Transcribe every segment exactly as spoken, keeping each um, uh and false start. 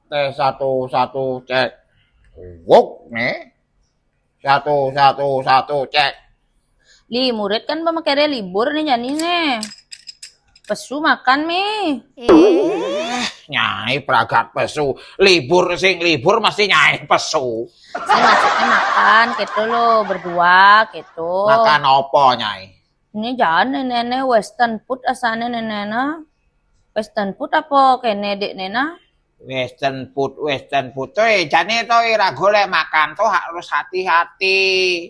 Tes satu, satu, cek. Wok, nih. Satu, satu, satu, cek. Li, murid kan pamakere libur nih jani nih. Pesu makan mi. Nyai pragat pesu. Libur sing libur mesti nyai pesu. Sing maksudnya makan gitu lo, berdua gitu. Makan apa, Nyai? Ini jangan nenek western food asane nenekna. Western food apa kene dek nena? Western food, western food. Tuh, eh, jane to ira golek makan tuh harus hati-hati.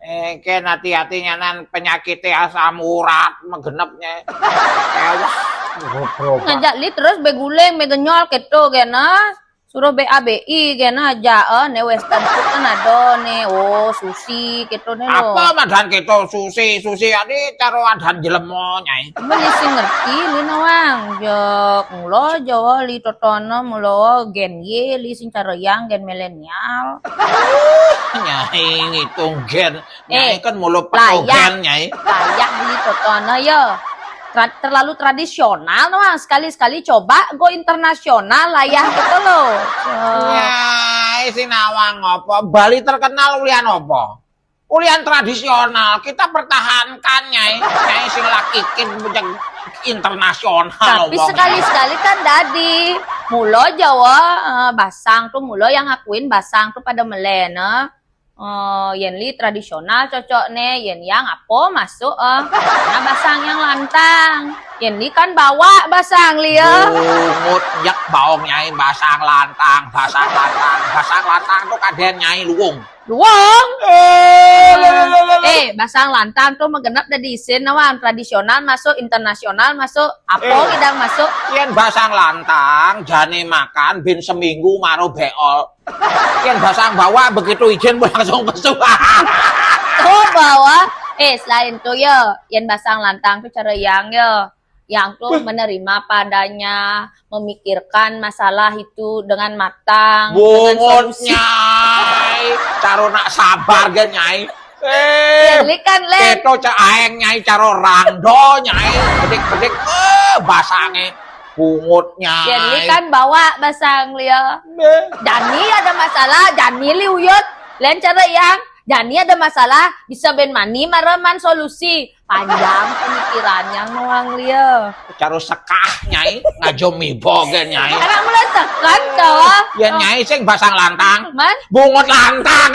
Eh, ken hati-hati nyanan penyakit asam urat megenepnya. Ewas, goblok. Ngajak li terus beguling, begenyol gitu kena. Suruh B A B I kena aja, eh, ne western food kan ada ne. Oh, sushi gitu ne lo. Apa madan gitu sushi, sushi ade caro adan jelema, Nyai? Beli sing ngerti li nawang. Jok, mula Jawa li totono, mula Gen Y li sing cara yang Gen milenial. Nyai ngitung gen. Nyai Eh, kan mulu patogen, Nyai. Layah li totono ya. Tra- terlalu tradisional nawang. Sekali-sekali coba go internasional layah gitu lo. Eh, Nyai si nawang apa? Bali terkenal ulian apa? Ulian tradisional kita pertahankan, Nyai. Nyai sing lakikin bujang internasional. Tapi ngomongnya. Sekali-sekali kan dadi. Mula Jawa, eh, basang tuh mula yang ngakuin basang tuh pada melen, eh. Eh, yen li tradisional cocok ne, yen yang apa masuk, eh. Nah, basang yang lantang. Yen li kan bawa basang li ya. Bungut nyek baong, Nyai, basang lantang, basang lantang, basang lantang tuh kaden, Nyai, luwung. Luwung. Eh, lho, lho, lho, lho, lho. Eh, basang lantang tuh megenep dadi isin nawang, tradisional masuk, internasional masuk, apa Eh. Idang masuk? Yen basang lantang jane makan bin seminggu maro beol. Yen basang bawa begitu izin langsung pesu. Oh, bawa. Eh, selain tuh ya, yen basang lantang tuh cara yang ya. Yang tuh menerima padanya, memikirkan masalah itu dengan matang, dengan Bungut, solusi. Nyai. Caro nak sabar ge, Nyai. Eh, Yen li kan, Len. Keto cek aeng, Nyai, caro rangdo, Nyai. Bedik-bedik, eh, basange. Bungut, Nyai. Yen li kan bawa basang li ya. Beh. Jani ada masalah, jani li uyut. Len cara yang, jani ada masalah, bisa ben mani mareman solusi. Panjang pemikirannya ngoang lia. Caro sekah, Nyai, ngajo mibo ge, Nyai. Anak mula tekan, toh. Ya, Nyai, sing basang lantang. Man? Bungut lantang.